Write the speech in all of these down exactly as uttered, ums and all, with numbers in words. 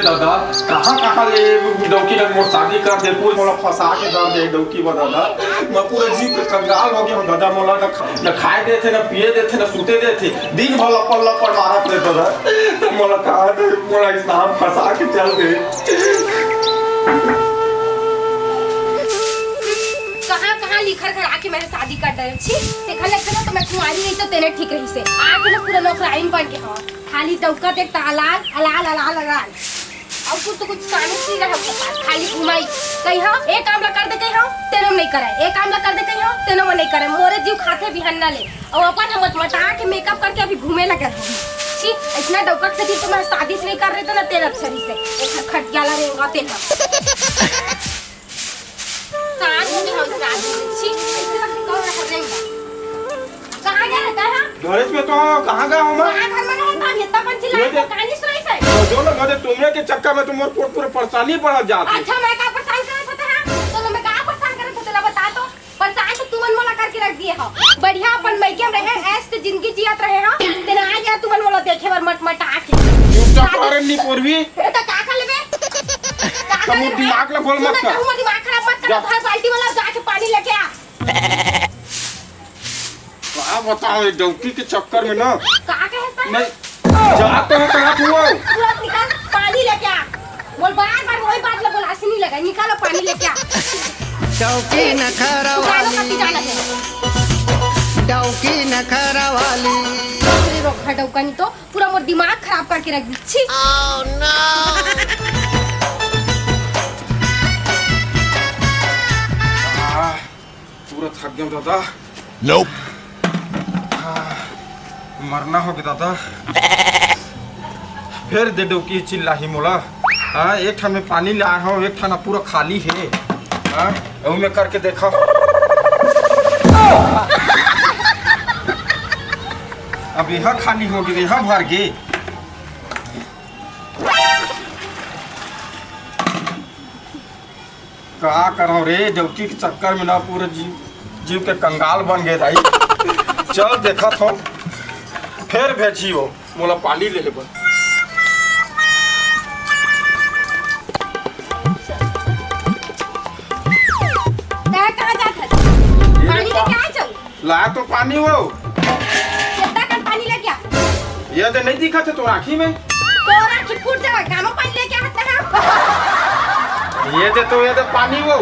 दादा, कहाँ कहाँ ले डौकी लग मोर शादी कर दे, पूरे मोला फंसा के धर दे डौकी बा दादा। मैं पूरा जीव के कंगाल हो गया हूँ दादा, मोला न खा-, न खाए देथे, न पिए देथे, न सूते देथे, दिन भर लपड़ लपड़ मारत रहे दादा। तो मोला कहा थे, मोला इस नाम फंसा के चल दे। कहाँ कहाँ लिखर घर आके मैं शादी कर दे छी। तेखर ले तो मैं कुंवारी रही तो तेने ठीक रही से। आके ना पूरा नौकराइन बन के, हाँ, खाली डौका देख त अलाल अलाल अलाल अलाल। अब कुछ तो कुछ काम ही नहीं रहा उसके पास, खाली घुमाई। कहीं हाँ, एक काम ला कर दे, कहीं हाँ, तेनो में नहीं करे, एक काम ला कर दे, कहीं हाँ, तेनो में नहीं करे। मोरे जीव खाथे बिहन्ना ले। और अपन हम मटमटा के मेकअप करके अभी घूमे लगे हो। छी, इतना डौका से तो मैं शादी से नहीं कर रहे तो ना तेरा अच्छा से। एक खटिया ला रेंगा तेरा। सार मुझे हम सार छी, ऐसे लगता है कौन रहा रेंगा। कहाँ गया रहता है? घरे में तो कहाँ गया हूँ मैं? कहाँ घर में रहता है? इतना पंछी ये लाइट दे। का कहानी सुनाई से? तो जो ना मुझे तुमने के चक्कर में तुम पूरे परेशानी बढ़ जाती। अच्छा, मैं का परेशान करत होता है? तो मैं का परेशान करत होता, बता तो। परेशान तो तुमन मोला करके रख दिए हो। बढ़िया अपन मइके में रहे, ऐश से जिंदगी जियत रहे हो। तेना आ गया तुमन मोला देखे बर मटमटा के। चुपचाप शादी करे नहीं पोरवी। ए, तो का कर लेबे? का कर कम लेबे? दिमाग ला बोल मत सुन, कर। कहूँ दिमाग खराब मत कर। जा। भर बाल्टी वाला जाके पानी लेके आ। का बताओ, ये डौकी के चक्कर में ना। का कहे सर? नहीं, जाते हैं कहाँ तू? तुरंत निकाल, पानी लेके आ। बोल, बार बार वही बात ला बोल, हंसी नहीं लगा, निकालो पानी लेके आ। डौकी नखरा दुकानों का वाली, पीछा लगे। डौकी नखरा वाली। अरे रोका डौका नहीं तो पूरा मोर दिमाग खराब करके रख दी। छी। आह, पूरा थक गया दादा। Nope। आह, मरना हो गया दादा। फिर दे डौकी चिल्लाही मोला। हाँ, एक ठन में पानी लाए हो, एक ठन पूरा खाली है। हाँ, अउ में करके देखा। अब यह खाली हो गई, यह भर गई। का करव रे, डौकी के चक्कर में ना पूरा जीव, जीव के कंगाल बन गए भाई। चल देखत हो, फिर भेजी हो मोला पानी ले बर। तै कहाँ जात हस? पानी लेके आ जाऊ। ला तो पानी वो। कितना कन पानी लेके आ? ये तो नहीं दिखा थे तोर आँखी में। तोर आँखी फूट जावे, कामा पानी लेके आ थे हम। ये दे तो, ये दे पानी वो।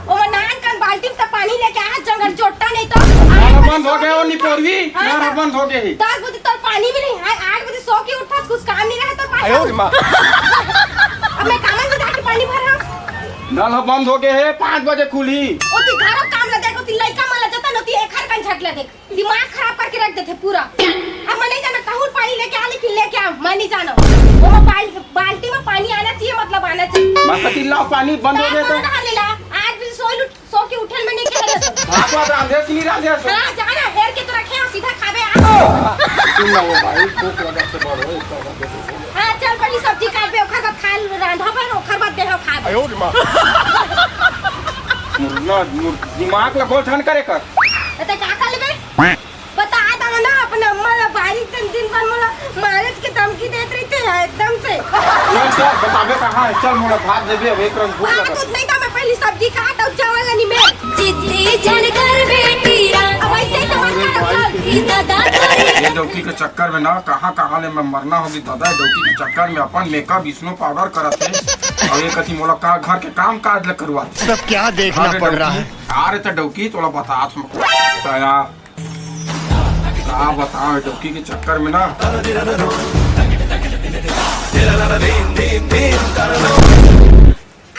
ओ नान कन बाल्टी में तो पानी लेके आ, जंगल चोट्टा नहीं तो। नल बंद हो गया वो निपोरवी, हाँ, नल तो बंद हो गया ही। दस बजे तोर पानी भी नहीं है, आठ बजे सो के उठा, कुछ काम नहीं रहा तोर पास। आयो रे माँ। अब मैं कामन से जाके पानी भर रहा हूँ। नल बंद हो गया है, पाँच बजे खुली। ओती घरो काम ला देख, ओती लइका मन ला जतन, ओती एखर कन झट ला देख। दिमाग खराब करके रख देथे पूरा। अब मैं नहीं जाना कहूँ पानी लेके आ, लेकिन लेके आ, मैं नहीं जाना। वो बाल-, बाल्टी में पानी आना चाहिए, मतलब आना चाहिए। मैं कति लाओ पानी बंद हो गया तो। कहाँ ले ला? आज भी सो लुट, सो के उठल में नहीं कह रहे तो। भात वात रांधे कि नहीं रांधे सो? हाँ, जाना हेर के तो रखे हो, सीधा खाबे आ। सुन ना वो भाई, भूख लगा से बड़ हो, इसका बात है। हाँ, चल पहले सब्जी काट बे, ओखर बाद खा ल-, रांधा पर, ओखर बाद देहो खाबे। आयो रे माँ। मुर्गा, मुर-, दिमाग ला गोल ठन करे कर। ते का कर लेबे? बता दो ना, अपने अम्मा ला बारी दिन, दिन भर मोला मारे के धमकी देत रहिथे एकदम से। चल, चल, बताबे कहाँ है? चल, मोला भात देबे, अब एक रंग भूख भात लगत उतना ही था, मैं पहली सब्जी काट और चावल नहीं मैं। जिद्दी झन कर बेटी राम। अब ऐसे ही समझ कर रख। ये डौकी के चक्कर में ना, कहाँ, कहाँ ले मैं मरना होगी दादा, डौकी के चक्कर में अपन मेकअप स्नो पाउडर करत हे, और ये कथी मोला का घर के काम काज ले करवात हे। सब क्या देखना पड़ रहा है। अरे तो डौकी तोला बतात हूँ। दया। का बताओ, डौकी के चक्कर में ना।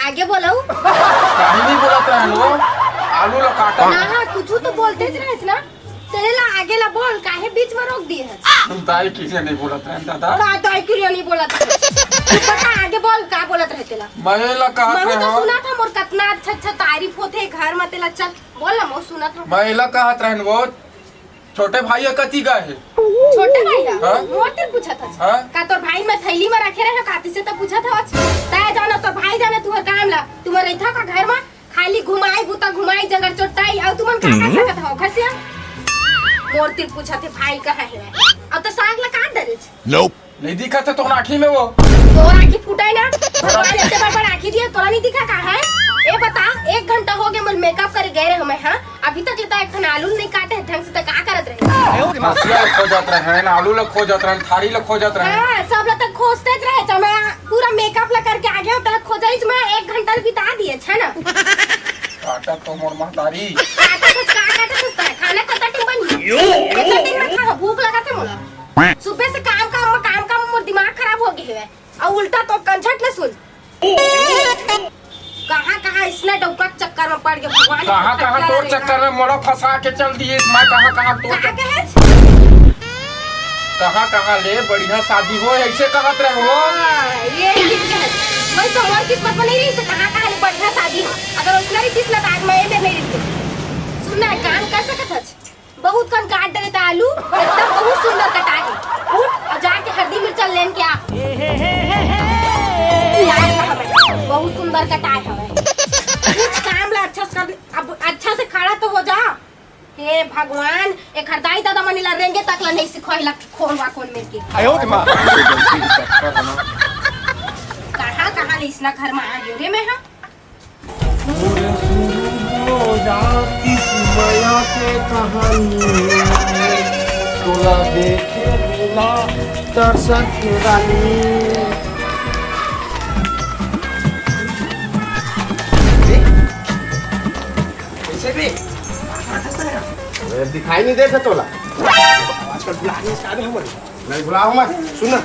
आगे बोलव। काहे नहीं बोलत रहन वो? आलू ला काटा। ना, हाँ, कुछ तो बोलते ज रहेस ना। तेरे ला आगे ला बोल, काहे बीच में रोक दिए है? दाई किसे नहीं बोलत रहन दादा। का दाई किसे नहीं बोलत रहन? तू बता, आगे बोल, का बोलत रहे तेला? मैं ला कहत महू तो रहन। सुना था मोर कतना अच्छा अच्छा तारीफ होथे घर में तेला। चल बोल ना, महू सुना था। मैं ला कहत रहन वो, छोटे भाई ह कति गए हे? छोटे भाई ह? हाँ? मोर तेल पूछत हस? हाँ? का तोर भाई मैं थैली में रखे रहे हो, काती से तो पूछत हस? तय जानो तोर भाई जाने तुहर काम ला। तुमर रहिथा का घर में खाली घुमाई बुता घुमाई जंगल चोट्टाई, अउ तुमन का कर सकत हो घर से? मोर तिर पूछत हे भाई कहाँ हे। अब तो साग ला काट डरेच। Nope। नहीं दिखत हे तोर आँखी में वो। तोर आँखी फूटे ना, भगवान इतने बड़ बड़ आँखी दिए, तोला नहीं दिखा का है? ए बता, एक घंटा हो गए, मन मेकअप करे गए रहे हमें, हाँ? अभी तक ले तो एक ठन आलू नहीं काटे हैं ढंग से, तो का करत रहे? हंसिया ल खोजत रहे, आलू ल खोजत रहे, थारी ल खोजत रहे। हाँ, सब ल तक खोजते रहे, तो मैं पूरा मेकअप ल करके आ गया, तो खोजाइच मैं एक घंटा ल बिता दिए, है ना? काटा तो मोर महतारी। काटा तो का काटा तो खाना कता टिम बनी? कता टिम खा, भूख लगा थे मोला। सुबह से काम काम में, काम काम में मोर दिमाग खराब हो गए है। अउ उल्टा तो कंझट ले सुन। कहाँ कहाँ इसने डौका के चक्कर में पड़ गए भगवान। कहाँ कहाँ तोर चक्कर में मोला फंसा के चल दिए, मैं कहाँ कहाँ तोर कहाँ चक्कर कहे? कहाँ कहाँ ले बढ़िया शादी हो, ऐसे कहत रहे हो। हाँ, ये ठीक कहे। मैं तो मोर किस्मत में नहीं रही से कहाँ कहाँ ले बढ़िया शादी हो। अगर उसने रही किस्मत आज मैं ये में नहीं रही। सुन ना, काम कर सकत हच। बहुत कन काट डरे त आलू, एकदम बहुत सुंदर कटाए हे। उठ अउ जाके हरदी मिर्चा लेन के आ। बहुत सुंदर कटाए हवे। कुछ काम ला अच्छा से कर, अब अच्छा से खड़ा तो हो जा। हे भगवान, एखर दाई ददा मन ला रेंगे तक ला नहीं सिखोइला, खोरवा कोन मेर के। आयो रे माँ। कहाँ कहाँ ले इसना घर में आ गयो रे मैं, हाँ। पूरे शुरू हो जाती मया के कहानी। तोला देखे बिना तरसत हे रानी। कैसे भी? अरे, दिखाई नहीं देता तोला। आजकल बुला नहीं, इसका भी हम नहीं बुलाओ मत। सुन ना,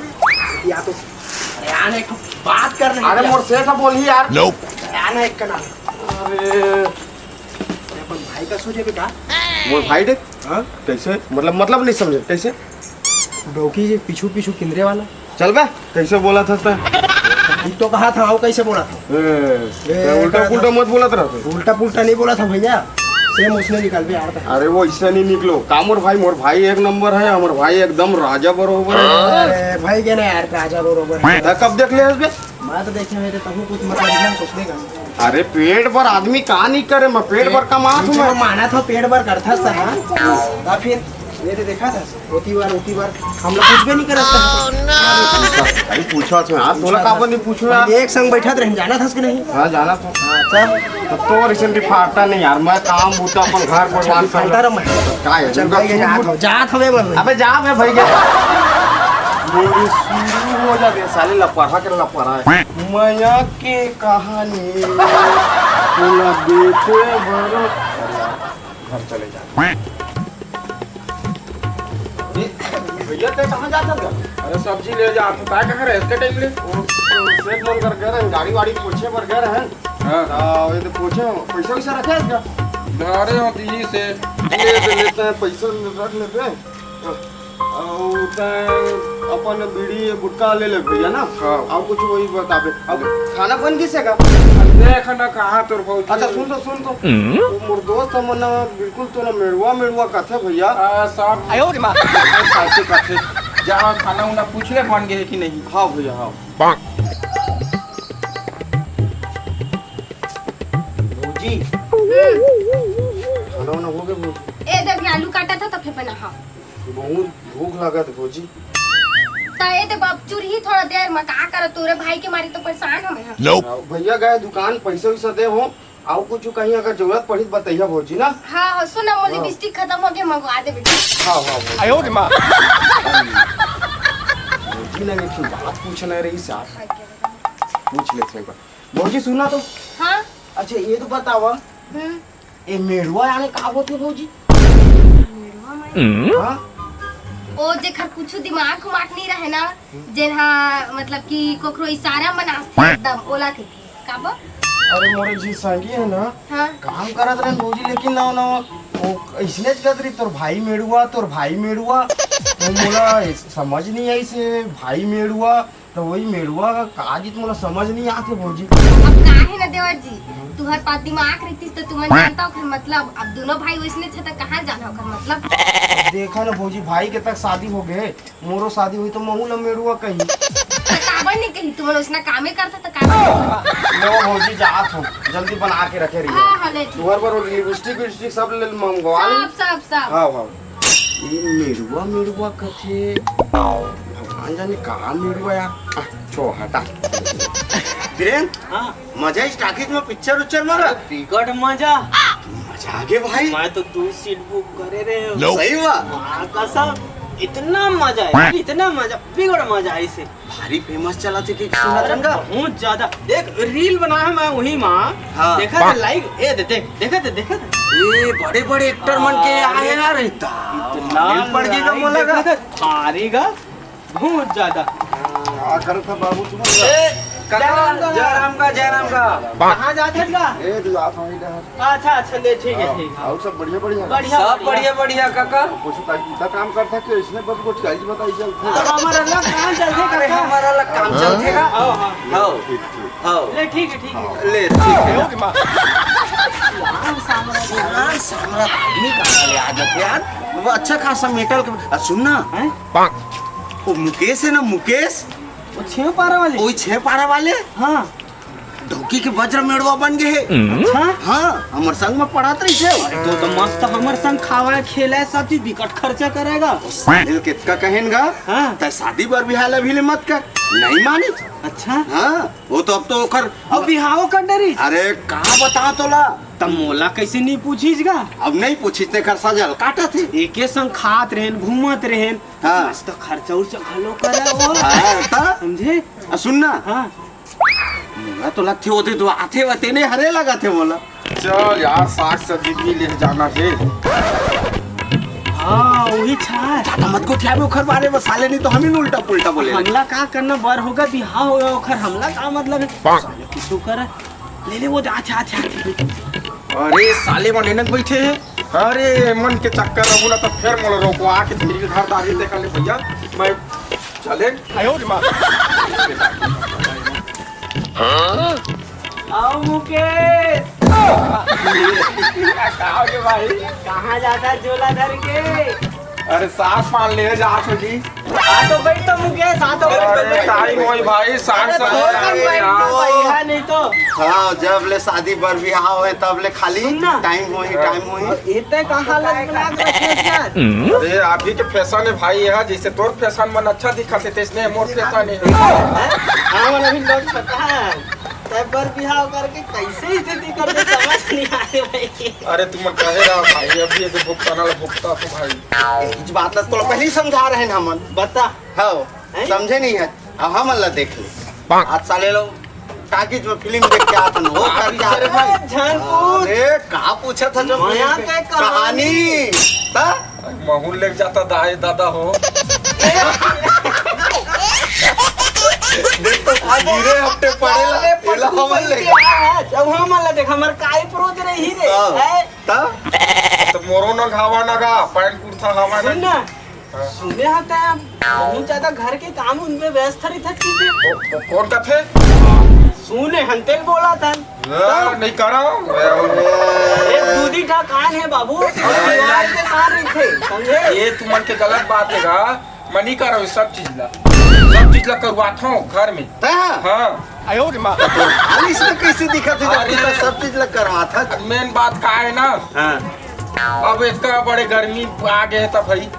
या तो अरे यार, एक बात कर रहे अरे हैं। मोर सेठ बोल ही यार। अरे यार, ना एक का नाम। अरे, अरे अपन भाई का सोचे बेटा। मोर भाई देख। हाँ? कैसे? मतलब, मतलब नहीं समझे। कैसे? डौकी जी पीछू पीछू किंदरे वाला। चल बे, कैसे बोला था तै? तू तो कहा था, आओ कैसे बोला था? ए, ए, उल्टा कहा पुल्टा था। मत बोला था। उल्टा पुल्टा नहीं बोला था भैया, सेम उसने निकाल बे यार। अरे वो इससे नहीं निकलो। का मोर भाई, मोर भाई एक नंबर है, हमर भाई एकदम राजा बरोबर है। अरे भाई के ना यार, राजा बरोबर है। तै कब देख ले हस बे? मैं तो देखे मेरे तबू कुछ मतलब नहीं सोच देगा। अरे पेट भर आदमी का नहीं करे, मैं पेट भर कमात हूँ मैं। माना था पेट भर करता था, हाँ? तब फिर ये तो देखा था। होती बार, होती बार हम लोग कुछ भी नहीं करत था। अरे पूछा था यार, तोला काबर नहीं पूछो यार? एक संग बैठा रहे, जाना था कि नहीं? हाँ, जाना था। हाँ, तब? तब तो रिसेंट फाटा नहीं यार, मैं काम बूता अपन घर पर बांध फाटा रहा मैं। का है? चल भाई, जात हो, जात हवे मैं। अबे जा बे भाई, जा। ये शुरू हो जाते साले लपड़ा के लपड़ा है। मया के कहानी। तोला देखे भरो। घर चले जा। ए, भैया, तै कहाँ जात हस गा? अरे, सब्जी ले जात हूँ। तै कहाँ रहे इतने टाइम ले? वो, वो सेठ मन कर गए रहे, गाड़ी वाड़ी पोछे बर गए रहे। हाँ। हाँ, ये तो पोछे हो। पैसा वैसा रखे हस गा? अरे, हम तो यही से। ले तो लेते हैं, पैसा रख लेते हैं। अउ तै अपन बीड़ी गुटखा ले ले भैया ना। हाँ। अउ कुछ वही बताबे। अब खाना बन गिस हे का? देख ना कहाँ तोर भौजी। अच्छा सुन तो, सुन तो। हम्म। वो मोर दोस्त हमन ना बिल्कुल तोला मेड़ुआ मेड़ुआ कथे भैया। आ, साफ आयो रे माँ। साफ कथे। जा खाना उना पूछ ले बन गए कि नहीं। हाँ भैया, हाँ। भौजी। खाना उना हो गए भौजी? ए दे अभी आलू काटा था तो फिर बना, हाँ। बहुत भूख लागत भौजी। त ए दे बाप चुरही थोड़ा देर म का करत तोरे भाई के मारी तो परेशान हमें हम। भैया गए दुकान, पैसा वैसा दे हो, अउ कुछ कहीं अगर जरूरत पड़ी त बतैया भौजी ना। हाँ, हाँ, सुन ना, मोर हाँ। लिपस्टिक खत्म हो गया, मंगवा दे बेटा। हाँ, हाँ, भौजी। आयो रे माँ। भौजी ना एक ठो बात पूछना रही साहब। पूछ लेते हैं एक बार। भौजी सुना तो। हाँ। अच्छा ये तो बतावा। हम्म। ए मेड़ुआ यानी का होथे भौजी? मेड़ुआ माने? हाँ? ओ जेकर कुछु दिमाग उमाग नहीं रहे ना, जेन हा मतलब कि कोकरो इशारा म नाचथे एकदम, ओला कहिथे। काबर? अरे मोरे जी संगी है ना, हाँ। काम करत रहे भौजी, लेकिन ना ना वो इसने च कहत रही तोर भाई मेड़ुआ, तोर भाई मेड़ुआ। तो मोला समझ नहीं आई से भाई मेड़ुआ तो वही मेड़ुआ का काज इत मोला समझ नहीं आते भौजी। अब का हे ना देवर जी, तुहर पास दिमाग रहितिस तो तुमन जानता ओकर मतलब। अब दोनों भाई वैसने थे तो कहाँ जाना ओकर मतलब? देखा ना भौजी, भाई के तक शादी हो गए, मोरो शादी हुई तो महू ला मेड़ुआ कही। तो काबर नहीं कही, तुमन वैसना कामे करता तो काबर नहीं कही? लो भौजी जात हो, जल्दी बना के रखे रही। हाँ, हाँ, ले ठीक। तुहर बर लिपस्टिक विपस्टिक सब ले मंगवा ले। सब, सब, सब। हाँ, हाँ। ये मेड़ुआ मेड़ुआ कथे, भगवान जाने का मेड़ुआ यार। आ, छो हटा। बीरेन, हाँ। मजा आइस टाकीज में पिक्चर उच्चर मारा? बिकट मजा। मजा आगे भाई। मैं तो दू सीट बुक करे रहे हूँ। सही बा? हाँ, कसम। इतना मजा आइस, इतना मजा, बिकट मजा आइस। भारी फेमस चलत हे कि सुनत अरे हन गा? बहुत ज्यादा। एक रील बनाए हँव मैं उही मा। हाँ। देखत हस लाइक, ए दे, देख, देखत हस, देखत हस। ए, बड़े बड़े एक्टर मन के अरे, आए यार, इतना इतना रील पड़ गे गा लाइक मोला गा। देखत हस, भारी गा, बहुत ज्यादा। का करत हस बाबू तुमन? ए, काका, जय राम का, जय राम का। कहाँ जात हस गा? ए, तो जात हँव इधर। अच्छा, अच्छा, ले, ठीक हे, हाँ, ठीक हे। अउ सब बढ़िया, बढ़िया? बढ़िया, सब बढ़िया। बढ़िया, बढ़िया, काका। कुछ उल्टा काम करत हस कि अइसने बस कुछ गाइस बताई चलथे? अब हमर अलग काम चलथे, अरे, काका। हमर अलग काम चलथे का? हाँ, हाँ। हाँ। ठीक, ठीक। हाँ। ले, ठीक हे, ठीक हे। ले, ठीक हे। भगवान सामने, भगवान सामने आदमी कहाँ ले आ जाथे यार? वो अच्छा खासा मेटल के, आ, सुन ना। हैं? वो मुकेश हे ना, मुकेश? वो छेव पारा वाले? वही छेव पारा वाले? हाँ। डौकी के बजरा मेड़वा बन गे हे। अच्छा? हाँ, हमर संग में पढ़त रहिस हे। अरे तो, तो मस्त हमर संग खावय, खेलय, सब चीज बिकट खर्चा करे गा। ओ साले ल कतका कहेन गा, हाँ। तैं शादी बर बिहाव ल अभी ले मत कर। नहीं मानिस। अच्छा? हाँ, वो तो अब तो ओकर अब बिहाव कर डरिस। अरे का बतावँव तोला? त मोला कइसे नहीं पूछिस गा? अब नहीं पूछिस तेकर सजा ल काटत हे। एके संग खात रहेन, घूमत रहेन। हाँ। मस्त खर्चा उर्चा घलो करे वो। हाँ, त? समझे? आ, सुन ना। हाँ। मोला तो लगथे ओदे तो आथे वते नहीं हरे लगत हे मोला। चल यार, साग सब्जी भी ले जाना हे। हाँ, वही छा। ज्यादा मत गोठियाबे ओखर बारे में साले, नहीं तो हम ही उल्टा पुल्टा बोले। हमला का करना, बर होगा, बिहाव होगा ओखर, हमला का मतलब हे? साले कुछ करे। ले ले, वो दे, आथे, आथे, आथे। अरे साले मन एनक बैठे हे। अरे मन के चक्कर रहू ना तो फिर मोला रोकवा के तेरी घर दाही देखा ले भैया, मैं चले। आयो रे माँ। आओ मुकेश। का हो गे भाई? कहाँ जात हस झोला धर के? अरे साग पान ले जात हँव जी। आ तो बैठ तो मुकेश, आ तो बैठ। अरे टाइम होही भाई, साग अरे सब तो ले कम आए बैठ यार। तो भैया, नहीं तो। हाँ, जब ले शादी बर बिहाव होय तब ले खाली सुन ना। टाइम होही, टाइम होही। इतने का हालत बना के रखे यार। अरे अभी के फैशन हे भाई, ये जैसे तोर फैशन मन अच्छा दिखत हे तैसने मोर फैशन हे। हाँ, वाला भी लोग पता है। तैं बर बिहाव करके कइसे स्थिति कर दे, समझ नहीं आए भाई। अरे तुमन कहे रहा भाई, अभी ये तो भुगताना ला भुगता तो भाई। यही बात ला तोला पहले ही समझा रहे हैं हमन। बता। हाँ, हैं? समझे नहीं है। अब हमन ला देख ले। आज साले लोग टाकीज में फिल्म देख के आत हन, वो अरे करके आत हन। भाई, झन पूछ। अरे, का पूछत हस जो मया फिल्म के के कहानी। कहानी? त? महूँ ल लेके जात दाई दादा हो। देख तो, अगले हफ्ते पड़ेला, अरे, एला पट्टू हमन बन ले के आया है। जब हमन ला देख, हमर काय प्रोज रही रे, हाँ। हैं? त? त मोरो न घावा न गा, पैंट कुर्ता हवा न। सुन ना, हाँ। सुने हँव तैं बहुत ज्यादा घर के काम उनमें व्यस्त रहिथस कि। को-, को-, कोन कथे? सुने हन तेल बोलत हन। हाँ, नहीं करँव। एक दूधी ठा कान हे बाबू, दीवार के तार रहिथे, समझे? ये तुमन के गलत बात हे गा, मैं नहीं करँव ये सब चीज ला। सब चीज ला करवाथँव घर में। तैं? हाँ। आयो रे माँ। खाली इसमें कइसे दिखत हे जब अरे। तैं सब चीज ला करवाथस? मेन बात का हे ना? हाँ। अब इतना बड़े गर्मी आ गे हे त भाई,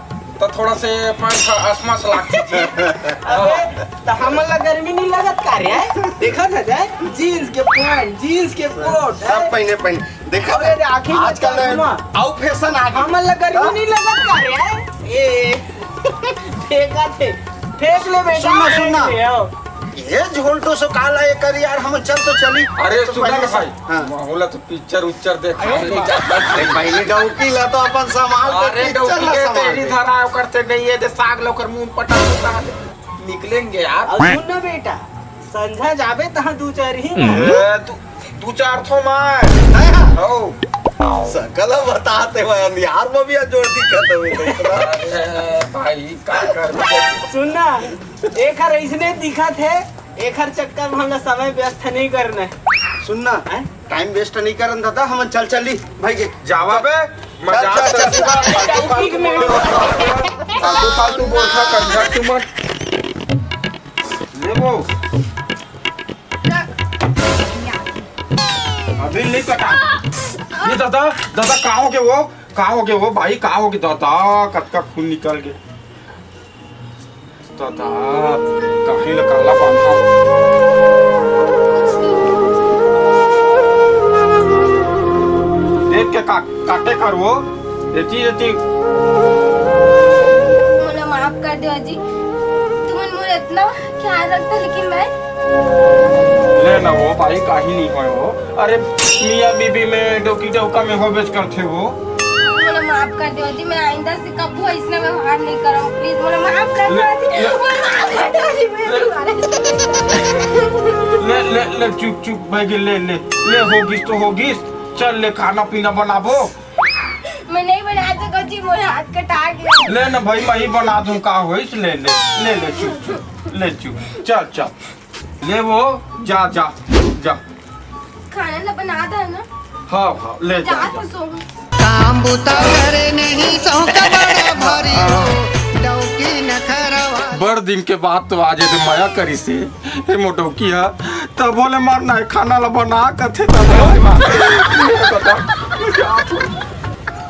त थोड़ा से पंखा असमस लागथे। अबे, त हमन ला गर्मी नहीं लगत का रे? देखत हस, हैं? जींस के पैंट, जींस के कोट, सब हैं? पहिने, पहिने। देखत अबे रे, आँखी मत आजकल कर घुमा। अउ फैशन आ गे। हमन ला गर्मी हाँ? नहीं लगत का रे? ए, फेंकत हे। फेंक ले बेटा, सुन ना, सुन ना। फेंक ले, आओ। ये झोलटो सो काला ये कर यार, हम चल तो चली। अरे तो सुन ना पहले भाई, हाँ। मोला तो पिक्चर उच्चर देखा नहीं जाता। अरे पहले डौकी ला तो अपन संभाल के अरे पिक्चर डौकी ला के संभाल तेरी के। धरा ओकर से नहीं है, जे साग ला ओकर मुंह पटा देता है। निकलेंगे यार। अब सुन ना बेटा, संझा जाबे तहाँ दू चार ही ना। ए, दू, दू चार ठो मार। हैं? हो। सकल बताते हुए अंधियार में भी जोर दिखत हुए देखना। अरे भाई, का कर सुन ना, एखर अइसने दिखत हे, एखर चक्कर में हमला समय व्यस्त नहीं करना हे। सुन ना, हैं? टाइम वेस्ट नहीं करन दादा, हमन चल चली भाई के। जावा बे, चल, मजाक चल, कर चल, चुका, चल। फालतू, फालतू बोल रहा, फालतू, फालतू बोल रहा, कंजर तुमन। ले वो। अभी नहीं कटा। ये दादा, दादा, का हो गे वो? का होगे वो भाई, का होगे दादा, कतका खून निकल गे दादा, काहे ल काला बांधा। देख के का, काटे कर वो, एती, एती। मोला माफ कर देव जी, तुमन मोर इतना ख्याल रखता, लेकिन मैं ले ना वो भाई, काही नहीं होय वो। अरे मियाँ बीबी में, डौकी डौका में होबेच करथे वो। मोला माफ कर देव जी, मैं आइंदा से कभू अइसना व्यवहार नहीं करम। प्लीज मोला माफ कर ले, देव जी, ले, मोला माफ कर देव जी, मैं ले, दोबारा ले, ले, ले, चुप, चुप, भाई, ले, ले, ले, होगिस तो होगिस। चल ले, खाना पीना बनाबो। मैं नहीं बना सकत जी, मोर हाथ कटा गया। ले ना भाई, मैं ही बना दूं, का होइस, ले, ले, ले, ले, चुप, चुप, ले, चुप, चल, चल, ले वो, जा, जा, जा। खाना ला बना दे ना। हाँ, हाँ, ले जा, जा, जा। तो सो। काम बुता करे नहीं सौंका बड़ा भारी हो, डौकी नखरवा। बड़ दिन के बाद तो आज एदे मया करिस हे, हे मोटौकी हा, तभो ले मार ना खाना ला बना कथे तभो ले मार।